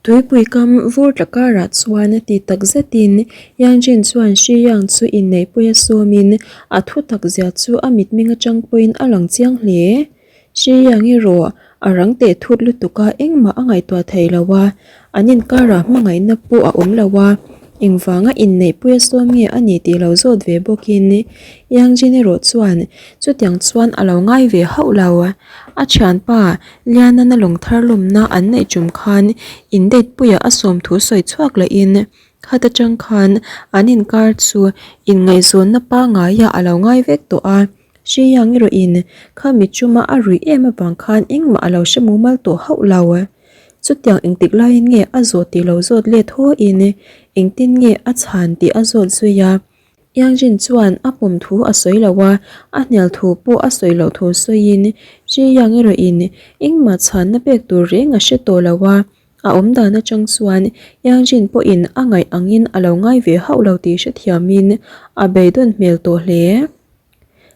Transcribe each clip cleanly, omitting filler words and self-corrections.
Tuipui kam vur tla karah chuan ti tak zetin Yangjin chuan Shi Yang chu inneihpui a sawmin a thu tak zia chu a mitmeng atang pawhin a lang chiang hle. Shi Yang erawh a rang teh thut lutuk a engmah a ngaihtuah thei lo a, an inkarah hmangaihna pawh a awm lo a, engvanga inneihpui a sawm nge a ni tih lo zawt ve bawkin Yangjin erawh chuan chutiang chuan a lo ngai ve hauh lo. A thianpa Lianana lawng thar lawmna an neih tum khan in date puiah a sawm thu sawi chhuak lehin khat atang khan an inkar chu inngaihzawnna pangaiah a lo ngai vek tawh a. Hriang erawhin khami chuma a ruih em avang khan engmah a lo hre mumal tawh hauh lo. Chutiang engtik laiin nge a zawh tih lo zawt let hawiin engtin nge a chhan tih a zawt zui a. Yangjin chuan a pawm thu a sawi lo a, a hnial thu pawh a sawi loh thu sawiin Chi Yang erawhin engmah chhanna pek tur reng a hre tawh lo a, a awm dan atang chuan Yangjin pawhin a ngaih angin a lo ngai ve hauh lo tih hrethiamin a beidawn hmel tawh hle.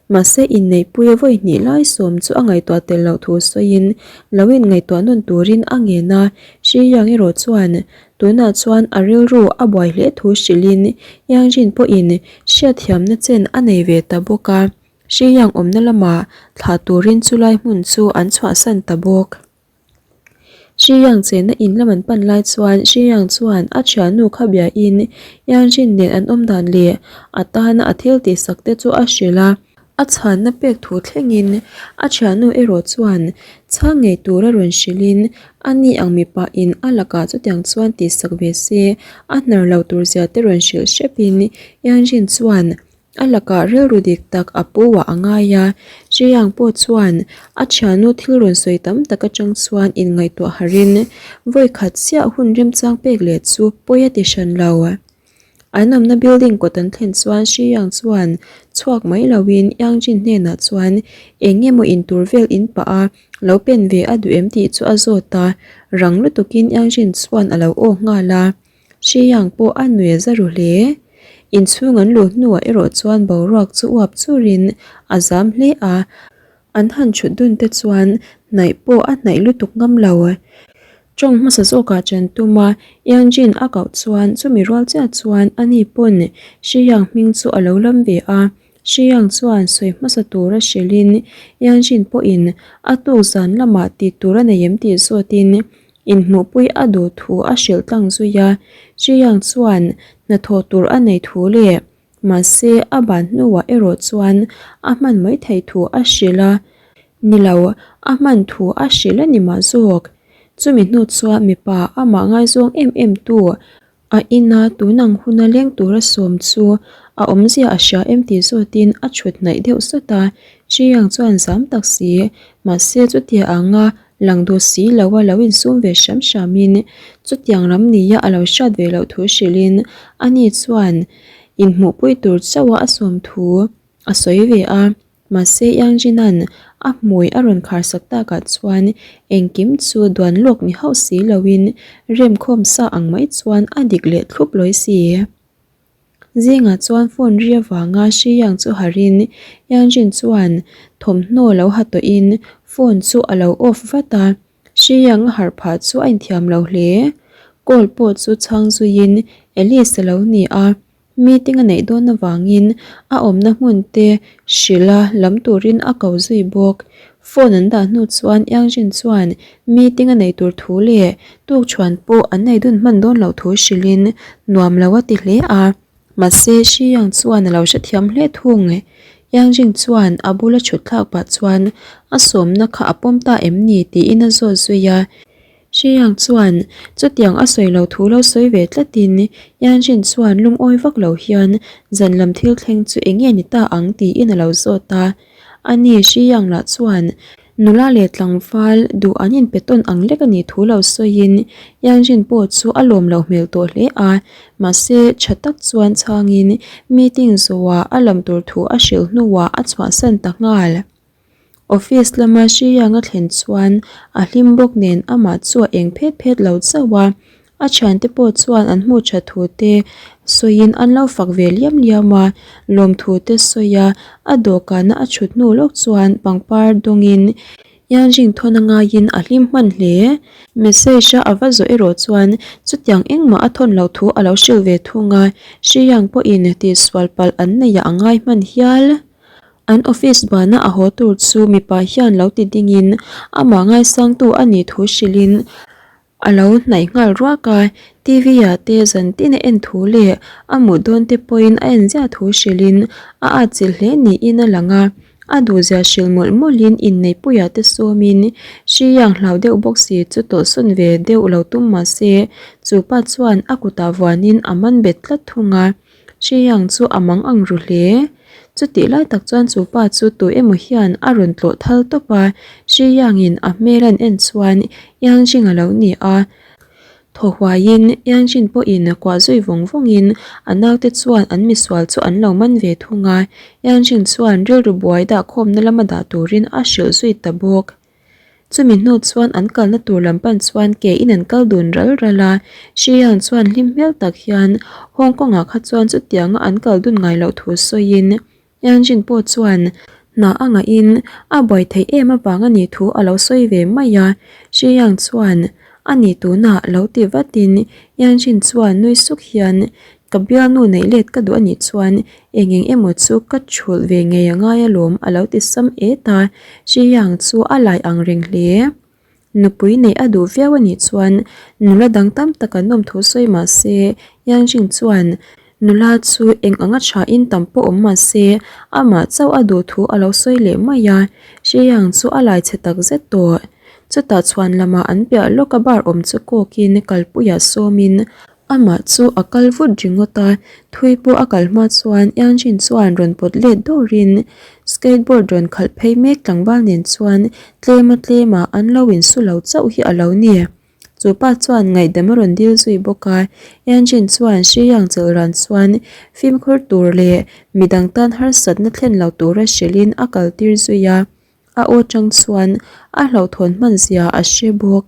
Mahse inneihpuia vawi hnih lai sawm chu a ngaihtuah tel loh thu sawiin lo inngaihtuah nawn turin a ngen a, Shi Yang erawh chuan tunah chuan a rilru a buai hle thu hrilhin Yang Jin pawhin hriatthiamna chen a nei ve ta bawk a, Shi Yang awmna lamah thlah turin chulai hmun chu an chhuahsan ta bawk. Shi Yang chenna in lam an pan lai chuan Shi Yang chuan a thiannu kha bia in Yang Jin nen an awm dan leh a tana a thil tih sak te chu a hrilh a. A chhanna pek thu thlengin a thiannu erawh chuan chhang ngei tura rawn hrilhin a ni ang mipa in a lakah chutiang chuan tih sak ve se a hnar lo tur zia te rawn hrilh hrep in Yang Jin chuan A lakah rilru dik tak a pu ah a ngai a, Chiang pawh chuan a thiannu thil rawn sawi tam tak atang chuan inngaihtuah harin vawi khat chiah hun remchang pek leh chu pawi a ti hran lo. An awmna building kawt an thlen chuan Chiang chuan chhuak mai loin Yang Jin hnenah chuan eng nge maw intur vel in pah a lo pen ve a duh em tih chu a zawt a, rang lutukin Yang Jin chuan a lo aw nghal a. Hriang pawh a nui a za ru hle. Inchhung an luh hnuah erawh chuan boruak chu uap churin a zam hle a, an han chhut dun te chuan hnaih pawh a hnaih lutuk ngam lo. Tawng hmasa zawkah chen tum a, Yangjin a kauh chuan chumi rual chiah chuan ani pawn Hriang hming chu a lo lam ve a, Hriang chuan sawi hmasa tura hrilhin Yangjin pawhin a tuk zan lamah tih tur a nei em tih zawtin Inhmuhpui a duh thu a hrilh tlang zui a, Chiang chuan hnathawh tur a nei thu leh mahse a ban hnuah erawh chuan a hman mai theih thu a hrilh a, ni lo, a hman thu a hrilh a ni mah zawk. Chumi hnu chuan mipa amah ngaizawng em em tu A ina tun ang huna leng tura sawm chu a awmzia a hria em tih zawtin a chhut hnaih deuh sawt a, Chiang chuan zam tak si, mahse chutia anga lang duh si lo a lo insum ve hram hramin chutiang ram nia a lo hriat ve loh thu hrilhin ani chuan inhmuhpui tur chauha a sawm thu a sawi ve a. Mahse Yang Jinan a hmui a rawn khar sak takah chuan engkim chu duan lawk ni hauh si loin remkhawm sa ang mai chuan a dik leh thlup lawi si. Zingah chuan phone ri avanga Shi Yang chu harin Yang Jin chuan thawmhnaw lo ha tawhin phone chu a lo off vat a, Shi Yang a harh phah chu a inthiam lo hle. Call pawh chu chhang zuiin Alice a lo ni a. Meeting a neih dawn avangin a awmna hmun te hrilh a lam turin a ko zui bawk. Phone an dah hnu chuan Yangjin chuan meeting a neih tur thu leh tukchhuan pawh an nei dun hman dawn loh thu hrilhin nuam lo a ti hle a. Mahse Shi Yang chuan a lo hrethiam hle thung. Yangjin chuan a bula thut thlak pah chuan a sawmna kha a pawm ta em ni tiin a zawt zui a. Hriang chuan chutiang a sawi lo thu lo sawi ve tlatin Yanjin chuan lungawi vak lo hian zan lam thil thleng chu eng nge ni ta ang tiin a lo zawt a. Ani Hriang lah chuan nula leh tlangval duh an inpe tawn ang lek a nih thu lo sawiin Yanjin pawh chu a lawm lo hmel tawh hle a, mahse tha tak chuan chhangin meeting zawhah a lam tur thu a hrilh hnuah a chhuahsan ta nghal. Office lama Hriang a thlen chuan a hlim bawk nen amah chu a eng phet phet lo chauh a, a thiante pawh chuan an hmuh that thu te sawiin an lo fak ve liam liam a, lawmthu te sawi a, a dawhkana a thut hnu lawk chuan pangpar dawngin. Yanjing thawn a ngaiin a hlim hman hle. Message a ava zawh erawh chuan chutiang engmah a thawn loh thu a lo hrilh ve thung a, Shiyang pawhin tihsual palh an neih ah a ngai hman hial. An office bana a haw tur chu mipa hian lo ti dingin amah ngaisangtu a nih thu hrilhin A lo hnaih nghal ruak a, TV ah te zan tin a en thu leh a mut dawn te pawhin a en ziah thu hrilhin a atchilh hle niin a lang a, a duhzia hrilh mawlh mawlhin inneihpuiah te sawmin Hriang hlau deuh bawk si chu tawlhsawn ve deuh lo tum mah se chu pa chuan a kutah vuanin a man bet tlat thung a. Hriang chu a mang ang ru hle. Chutih lai tak chuan chu pa chu tu emaw hian a rawn tlawh thal tawp a, Hriangin a hmel an en chuan Yangjing a lo ni a. Thaw huaiin Yangjin pawhin kuah zui vawng vawngin a naute chuan an misual chu an lo man ve thung a, Yangjin chuan rilru buai dahkhawmna lama dah turin a hrilh zui ta bawk. Chumi hnu chuan an kalna tur lam pan chuan ke in an kal dun ral ral a, Xiang chuan hlim hmel tak hian Hong Kong ah kha chuan chutianga an kal dun ngai loh thu sawiin Yanjin pawh chuan hna a ngahin a buai theih em avang a nih thu a lo sawi ve mai a, Xiang chuan a nih tunah lo ti vatin Yanjin chuan nui suk hian Ka bialnu neih let ka duh a nih chuan eng eng emaw chu ka thulh ve ngei a ngai alawm a lo ti sam et a, Ziyang chu a lai ang reng hle. Nupui neih a duh viau a nih chuan nula dang tam tak an awm thu sawi mah se Yangjing chuan nula chu eng anga thain tam pawh awm mah se amah chauh a duh thu a lo sawi leh mai a, Ziyang chu a lai chhe tak zet tawh. Chutah chhuan lamah an piah lawka bar awm chu kawkin kalpuiah sawmin Amah chu a kal vut ringawt a, thui pawh a kal hma chuan Yanjin chuan rawn pawt let dawrin skateboard rawn khalh phei mek tlangval nen chuan tlema tlema an lo insu lo chauh hi a lo ni. Chu pa chuan ngaihdam a rawn dil zui bawk a, Yanjin chuan Shiyang chelh ran chuan fimkhur tur leh midang tan harsatna thlen lo tura hrilhin a kaltir zui a, a aw tang chuan a hlauhthawn hman zia a hre bawk.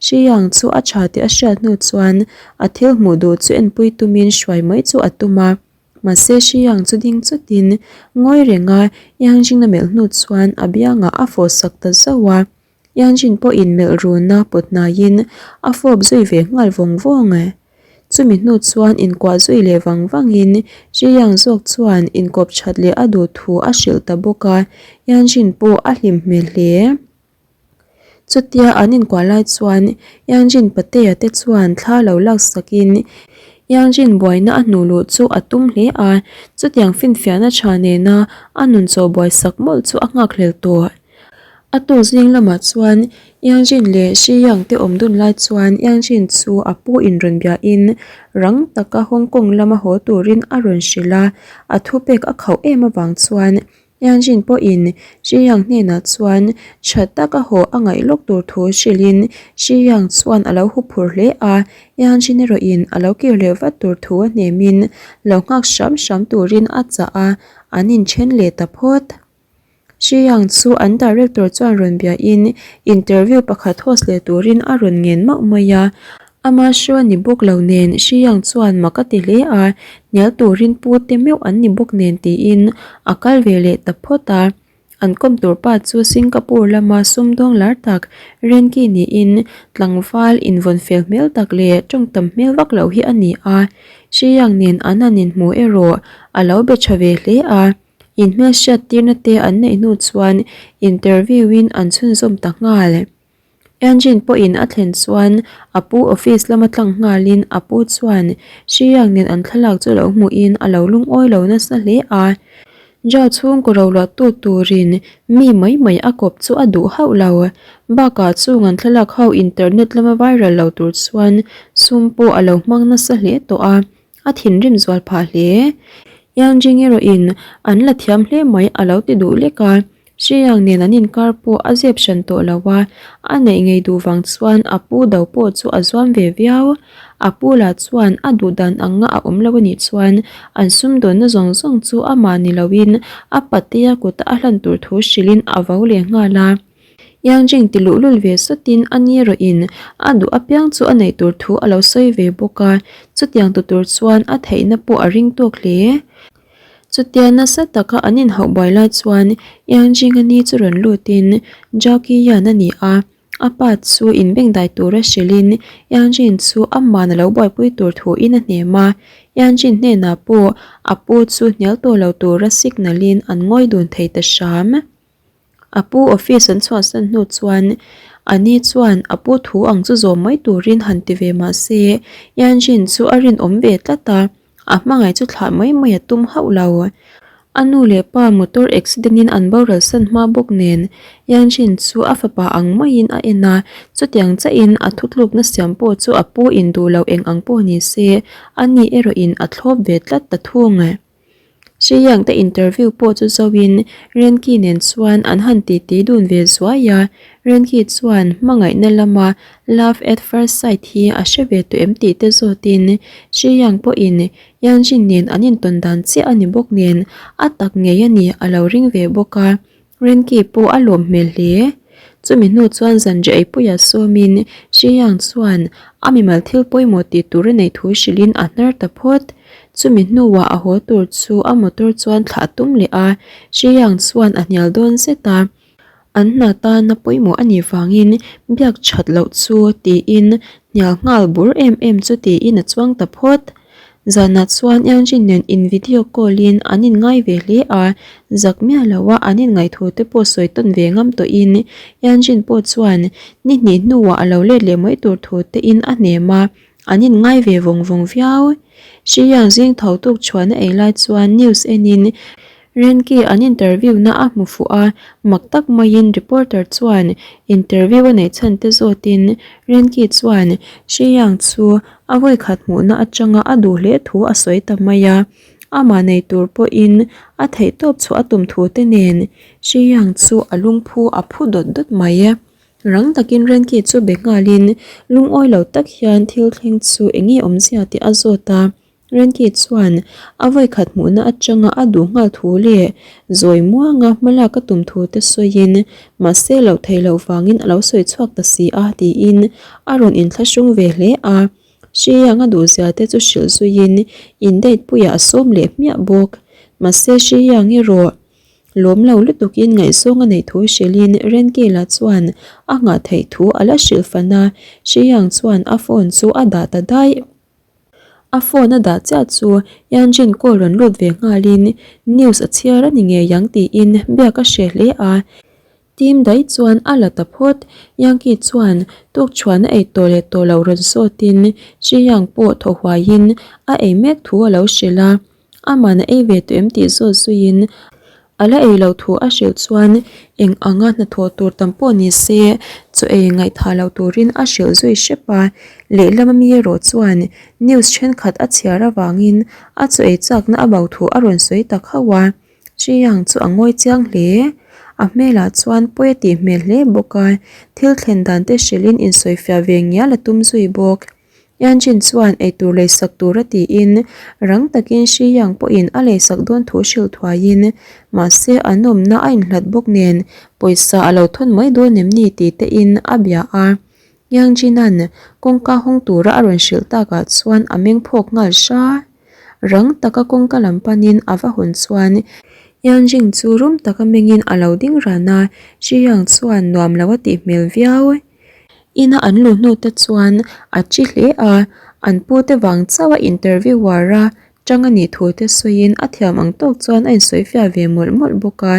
Hriang chu a tha tih a hriat hnu chuan a thil hmuh duh chu enpui tumin hruai mai chu a tum a. Mahse Hriang chu ding chutin ngawi renga Yangjing a melh hnu chuan a biangah a fawh sak ta zauh a. Yangjin pawhin melh runa pawt hnaiin a fawp zui ve nghal vawng vawng. Chumi hnu chuan inkuah zui leh vang vangin Zhiyang zawk chuan inkawp that leh a duh thu a hrilh ta bawk a, Yanjin pawh a hlim hmel hle. Chutia an inkuah lai chuan Yanjin patea te chuan thla lo laksakin Yanjin buaina a hnuh luh chu a tum hle a, chutiang finfiahna tha nena a nun chaw buaisak mawlh chu a nghakhlel tawh. A tuk zing lamah chuan Yangjin leh Shiyang te awm dun lai chuan Yangjin chu a pu in rawn biahin rang taka Hong Kong lama haw turin a rawn hrilh a, a thupek a khauh em avang chuan Yangjin pawhin Shiyang hnenah chuan tha taka haw a ngaih lawk tur thu hrilhin Shiyang chuan a lo huphur hle a, Yangjin erawhin a lo kir leh vat tur thu a hnemin lo nghak hram hram turin a chah a, an inthen leh ta phawt. Xiang chu an director chuan rawn biahin interview pakhat host leh turin a rawn ngen mauh mai a. Ama hriu a ni bawk lo nen Xiang chuan mak a ti hle a, hnial turin pu te meuh an ni bawk nen tiin a kal ve leh ta phawt a. An kawm tur pa chu Singapore lama sumdawng lar tak Renki niin tlangval invawn fel hmel tak leh tawng tam hmel vak lo hi a ni a. Xiang nen an han inhmu erawh a lo be tha ve hle a. Inhmelhriat tirna te an neih hnu chuan interview in an chhunzawm ta nghal. Engine pawhin a thlen chuan a pu office lama tlang nghalin a pu chuan Hriang nen an thlalak chu lo hmuhin a lo lungawi lo nasa hle a. Zhao chhungkaw roluahtu turin mi mai mai a kawp chu a duh hauh lo. Bakah chung an thlalak ho internet lama viral lo tur chuan sum pawh a lo hmang nasa hle tawh a. A thinrim zual phah hle. Yangjing erawhin an la thiam hle mai a lo ti duh lek a, Xiyang nen an inkar pawh a zep hran tawh lo a, a neih ngei duh vang chuan a pu do pawh chu a zuam ve viau. A pu lah chuan a duh dan anga a awm lo a nih chuan an sumdawnna zawng zawng chu amah ni loin a patea kuta a hlan tur thu hrilhin a vo leh nghal a. Yangjing ti luhlul ve sawtin a ni erawhin a duh apiang chu a neih tur thu a lo sawi ve bawk a, chutiang tu tur chuan a theihna pawh a ring tawk hle. Chutia nasa taka an inhauh buai lai chuan Yang Jing-a ni chu rawn lutin Zhao Qiyan a ni a, a pa chu inbengdai tura hrilhin Yang Jin chu amah a lo buaipui tur thuin a hnem a, Yang Jin hnenah pawh a pu chu hnial tawh lo tura signal-in an ngawi dun thei ta hram. A pu office an chhuahsan hnu chuan a ni chuan a pu thu ang chu zawm mai turin han ti ve mah se Yan Jin chu a rinawm ve tlat a, a hmangaih chu thlah mai mai a tum hauh lo. A nu leh pa motor accident in an boral san hma bawk nen Yan Jin chu a fapa ang maiin a en a, chutiang chiahin a thutlukna siam pawh chu a pu in duh lo eng ang pawh ni se a ni erawh in a thlawp ve tlat ta thung. Hriang te interview pawh chu zoin Renki nen chuan an han titi dun ve zuai a, Renki chuan hmangaihna lama love at first sight hi a hre ve tawh em tih te zawtin Hriang pawhin Yanjin nen an intawn dan chiah a ni bawk nen a tak ngei a ni a lo ring ve bawk a. Renki pawh a lawm hmel hle. Chumi hnu chuan zanriah eipuia sawmin Xiyang chuan a mimal thil pawimawh tih tur a neih thu hrilhin a hnar ta phawt. Chumi hnuah a haw tur chu a motor chuan thlah a tum leh a, Xiyang chuan a hnial dawn zet a. An hna tana pawimawh a nih vangin biak that loh chu tiin hnial nghal bur em em chu tiin a chuang ta phawt. Zanah chuan Eunjin nen in video call in an in ngai ve hle a, zak miah lo a an in ngaihthu te pawh sawi tawn ve ngam tawh in Eunjin pawh chuan ni hnih hnuah a lo let leh mai tur thu te in a hnem a, an in ngai ve vawng vawng viau. Xiang zing tho tuk chhuan a ei lai chuan news en in Renki an interview na a hmu fuh a, mak tak maiin reporter chuan interview a neih chhan te zawtin Renki chuan Xiyang chu a vawikhat hmuhna atanga a duh hle thu a sawi ta mai a, amah nei tur pawhin a theihtawp chhuah a tum thu te nen Xiyang chu a lungphu a phu dawt dawt mai. Rang takin Renki chu be nghalin lungawi lo tak hian thil thleng chu eng nge awmzia tih a zawt a. Renki chuan a vawikhat hmuhna atanga a duh nghal thu leh zawi muanga hmalak a tum thu te sawiin mahse loh theih loh vangin a lo sawi chhuak ta si a tiin a rawn inthlahrung ve hle a. Hriang a duhzia te chu hrilh zuiin in date puiah a sawm leh hmiah bawk. Mahse Hriang erawh lawm lo lutukin ngaihzawng a neih thu hrilhin Renki lah chuan a nghah theih thu a la hrilh fan a, Hriang chuan a phone chu a dah ta daih. A phone a dah chiah chu Yanjin call rawn lut ve nghalin news a chhiar a ni ngei ang tiin biak a hreh hle a. Team daih chuan a la ta phawt. Yankee chuan tukchhuan a ei tawh leh tawh loh rawn zawtin Xiyang pawh thaw huaiin a ei mek thu a lo hrilh a. Aman a ei ve tawh em tih zawt zuiin a la ei loh thu a hrilh chuan eng anga hnathawh tur tam pawh ni se chaw ei ngaihthah loh turin a hrilh zui hrep a. Lehlam ami erawh chuan news thenkhat a chhiar avangin a chaw ei chakna a bo thu a rawn sawi tak hauh a. Chiang chu a ngawi chiang hle. A hmelah chuan pawi a tih hmel hle bawk a, thil thlen dan te hrilhin insawifiah ve ngial a tum zui bawk. Yanjin chuan eitur leisak tura tiin rang takin Xiyang pawhin a leisak dawn thu hrilh thuaiin mahse an awmna a inhlat bawk nen pawisa a lo thawn mai dawn em ni tih te in a bia a. Yangjin-a'n kawngka hawng tura a rawn hrilh takah chuan a meng phawk nghal hra. Rang taka kawngka lam panin a va hawn chuan Yanjing chu rum taka mengin a lo ding ran a, Xiyang chuan nuam lo a tih hmel viau. Ina an luh hnu te chuan a chi hle a, an pu te vang chauh a interviewer a tang a nih thu te sawiin a thiam ang tawk chuan a insawi fiah ve mawlh mawlh bawk a,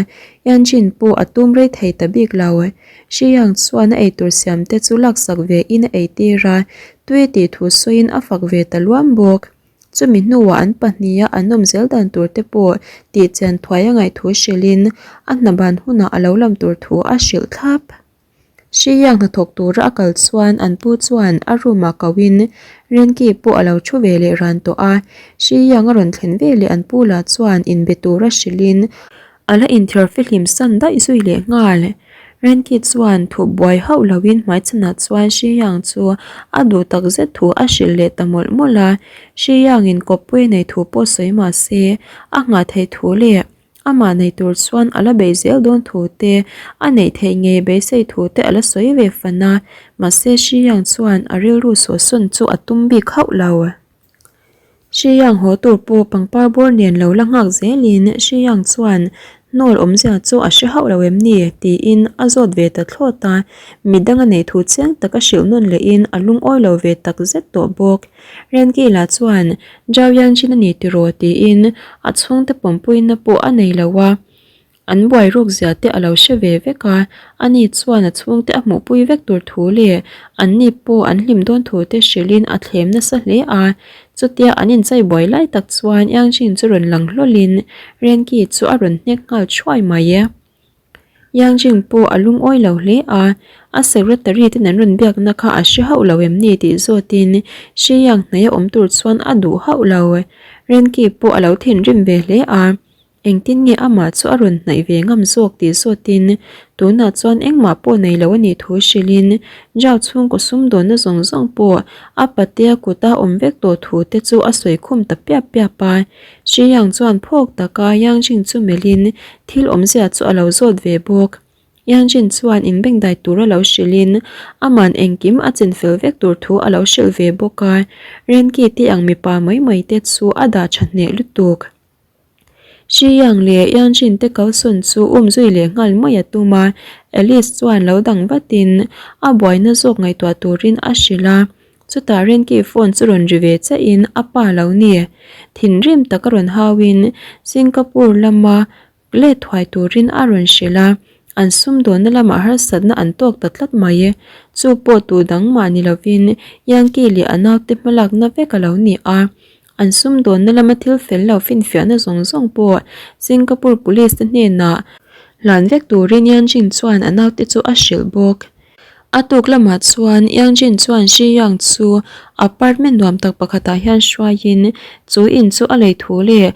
Yanjin pawh a tum rei thei ta bik lo. Xiyang chuan a eitur siam te chu laksak ve in a eitir a, tui tih thu sawiin a fak ve ta luam bawk. Chumi hnuah an pahniha an awm zel dan tur te pawh tihchian thuai a ngaih thu hrilhin a hna ban hunah a lo lam tur thu a hrilh thlap. Hriang hnathawk tura a kal chuan an pu chuan a room ah ko in Renki pawh a lo thu ve leh ran tawh a, Hriang a rawn thlen ve leh an pu lah chuan inbe tura hrilh in a la inthiar fihlim san daih zui leh nghal. Renki chuan thup buai hauh lo in hmaichhanah chuan Hriang chu a duh tak zet thu a hrilh leh ta mawlh mawlh a, Hriang in kawppui a nei thu pawh sawi mah se a nghah theih thu leh Amah nei tur chuan a la bei zel dawn thu te, a neih theih ngei beisei thu te a la sawi ve fan a, mahse Xiyang chuan a rilru sawhsawn chu a tum bik hauh lo. Shiyang haw tur pawh pangpar bawr nen lo la nghak zelin Shiyang chuan hnawl awmzia chu a hre hauh lo em ni? tiin a zawt ve ta thlawt a, midang a neih thu chiang tak a hrilh nawn lehin a lungawi lo ve tak zet tawh bawk. Renkila chuan Zhao Yangjin a ni tiraw? tiin a chhungte pawmpuina pawh a nei lo a. An buai ruk zia te a lo hre ve vek a, ani chuan a chhungte a hmuhpui vek tur thu leh anni pawh an hlim dawn thu te hrilhin a thlem nasa hle a. Chutia an inchai buai lai tak chuan Yangjin chu rawn lang hlawlhin Renki chu a rawn hnek nghal thuai mai e. Yangjin pawh a lungawi lo hle a, a secretary ten an rawn biakna kha a hre hauh lo em ni tih zawtin Shiyang hnaia awm tur chuan a duh hauh lo. Renki pawh a lo thinrim ve hle a. Engtin nge amah chu a rawn hnaih ve ngam zawk tih zawtin tunah chuan engmah pawh nei lo a nih thu hrilhin Zhao chhungkaw sumdawnna zawng zawng pawh a patea kuta awm vek tawh thu te chu a sawi khum ta piap piap a. Shi Yang chuan phawk taka Yang Jing chu melhin thil awmzia chu a lo zawt ve bawk. Yang Jin chuan inbengdai tura lo hrilhin aman engkim a chinfel vek tur thu a lo hrilh ve bawk a, Renki te ang mipa mai mai te chu a dah tha hneh lutuk. Xiyang leh Yanjin te kalsawn chu um zui leh nghal mai a tum a, Alice chuan lo dang vatin a buaina zawk ngaihtuah turin a hrilh a, chutah Renki phone chu rawn ri ve chiahin a pa lo ni. Thinrim taka rawn hauin Singapore lama Let thuai turin a rawn hrilh a, an sumdawnna lamah harsatna an tawk ta tlat mai. Chu pawh tu dang mah ni lovin Yankee leh a naute hmalakna vek a lo ni a. An sumdawnna lama thil fel lo finfiahna zawng zawng pawh Singapore Police te hnenah hlan vek turin Yanjin chuan a naute chu a hrilh bawk. A tuk lamah chuan Yanjin chuan Shi Yang chu apartment nuam tak pakhatah hian hruaiin chu in chu a lei thu leh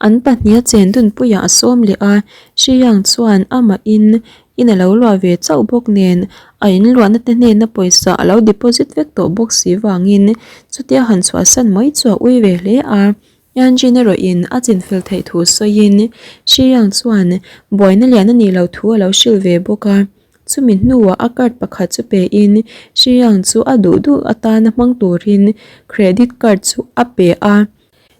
An pahniha chen dunpuiah a sawm leh a, Shiyang chuan amahin in a lo luah ve chauh bawk nen a in luahna te hnena pawisa a lo deposit vek tawh bawk si vangin chutia han chhuahsan mai chu a ui ve hle a. Yanjin erawhin a chinfel theih thu sawiin Shiyang chuan buaina lian a nih loh thu a lo hrilh ve bawk a. Chumi hnuah a card pakhat chu pein Shiyang chu a duh duh atana hmang turin credit card chu a pe a.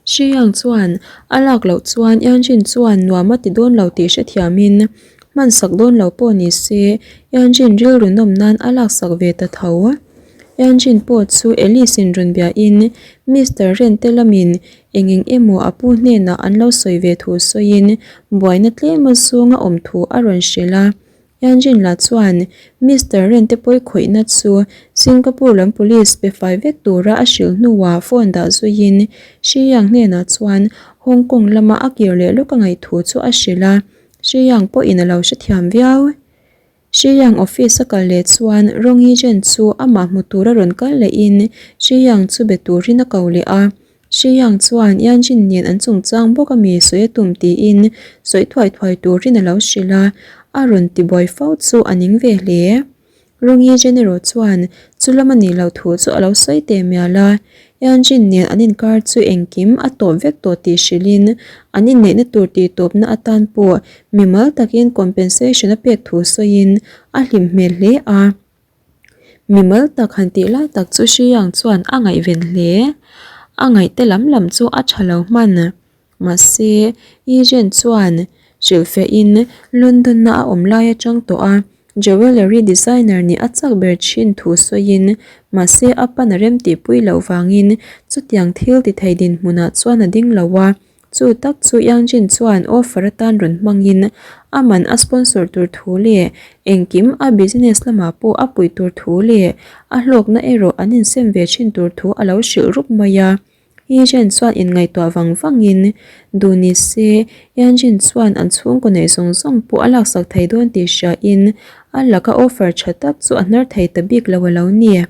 Shiyang chuan a lak loh chuan Yanjin chuan nuam a ti dawn lo tih hrethiamin hman sak dawn lo pawh ni se Yanjin rilru nawm nan a lak sak ve ta tho. Yanjin pawh chu Alice in rawn biahin Mister Ren te lamin eng eng emaw a pu hnenah an lo sawi ve thu sawiin buaina tlem a zawng a awm thu a rawn hrilh a. Yanjin lah chuan Mister Ren te pawi khawihna chu Singapore lam police pe fai vek tura a hrilh hnuah phone dah zuiin Shi Yang hnenah chuan Hong Kong lama a kir leh lawk a ngaih thu chu a hrilh a, Shi Yang pawhin a lo hrethiam viau. Shi Yang office a kal leh chuan Rong Yichen chu amah hmu tura rawn kal lehin Shi Yang chu be turin a ko leh a. Shiyang chuan Yanjin nen an chungchang bawk a mi sawi a tum tiin sawi thuai thuai turin a lo hrilh a, a rawn ti buai fo chu a ning ve hle. Rawngyi General chuan chu lam a nih loh thu chu a lo sawi teh mial a, Yanjin nen an inkar chu engkim a tawp vek tawh tih hrilhin an inneihna tur tih tawpna atan pawh mimal takin compensation a pek thu sawiin a hlim hmel hle a. Mimal tak han tih lai tak chu Shiyang chuan a ngaihven hle. A ngaihte lam lam chu a tha lo hman. Mahse, Yi Zhen chuan hrilhfiahin London-a a awm lai atang tawh a jewellery designer nih a chak ber thin thu sawiin mahse a pan a remtihpui loh vangin chutiang thil ti thei dinhmunah chuan a ding lo a. Chu tak chu Yangjin chuan offer atan rawn hmangin a man a sponsor tur thu leh engkim a business lamah pawh a puih tur thu leh a hlawkna erawh an insem ve thin tur thu a lo hrilh rup mai a. Yizhen chuan inngaihtuah vang vangin duh ni se Yangjin chuan an chhungkaw neih zawng zawng pawh a laksak thei dawn tih hriain a laka offer tha tak chu a hnar thei ta bik lo a lo ni.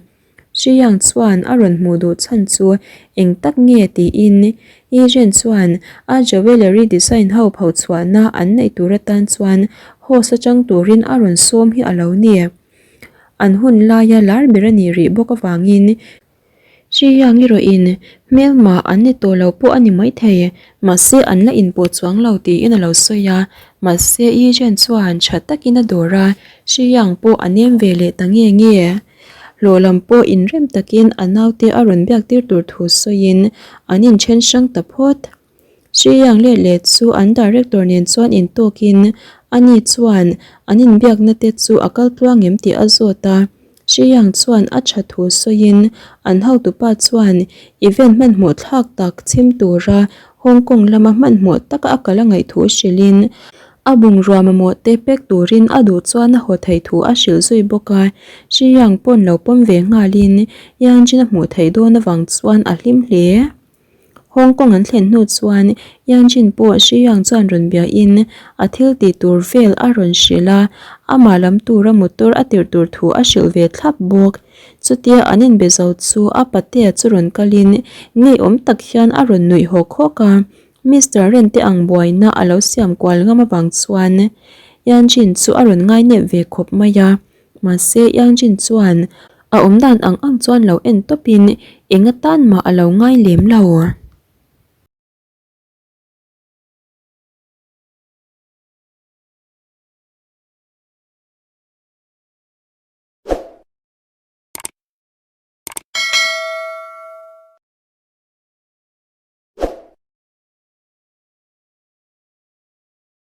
Shiyang chuan a rawn hmuh duh chhan chu eng tak nge tiin Yizhen chuan a jewellery design ho phochhuahna an neih tur atan chuan host atang turin a rawn sawm hi a lo ni. An hun laia lar ber a nih rih bawk avangin Shiyang erawhin hmelma an ni tawh lo pawh a ni maithei, mahse an la inpawh chuang lo tiin a lo sawi a, mahse Yizhen chuan tha takin a dawr a, Shiyang pawh a nem ve leh ta nge nge. Hlawh lam pawh inrem takin a naute a rawn biak tir tur thu sawiin an inthen hrang ta phawt. Sri Yang leh leh chu an director nen chuan intawkin ani chuan an inbiakna te chu a kal tluang em tih a zawt a. Sri Yang chuan a tha thu sawiin an hotupa chuan event hmanhmawh thlak tak chhim tura Hong Kong lama hmanhmawh taka a kal a ngaih thu hrilhin a bungrua mamawh te pek turin a duh chuan a haw theih thu a hrilh zui bawk a. Sri Yang pawn lo pawm ve nghalin Yang Jin a hmuh theih dawn avang chuan a hlim hle. Hong Kong an thlen hnu chuan Yang Jin pawh Shi Yang chuan rawn biain a thil tih tur vel a rawn hrilh a, amah lam tura motor a tirh tur thu a hrilh ve thlap bawk. Chutia an inbe zo chu a patea chu rawn kalin ngeiawm tak hian a rawn nuih hawk hawk a, Mister Ren te ang buaina a lo siam kual ngam avang chuan Yang Jin chu a rawn ngainep ve khawp mai a. Mahse Yang Jin chuan a awm dan ang ang chuan lo en tawpin eng atan mah a lo ngai lem lo.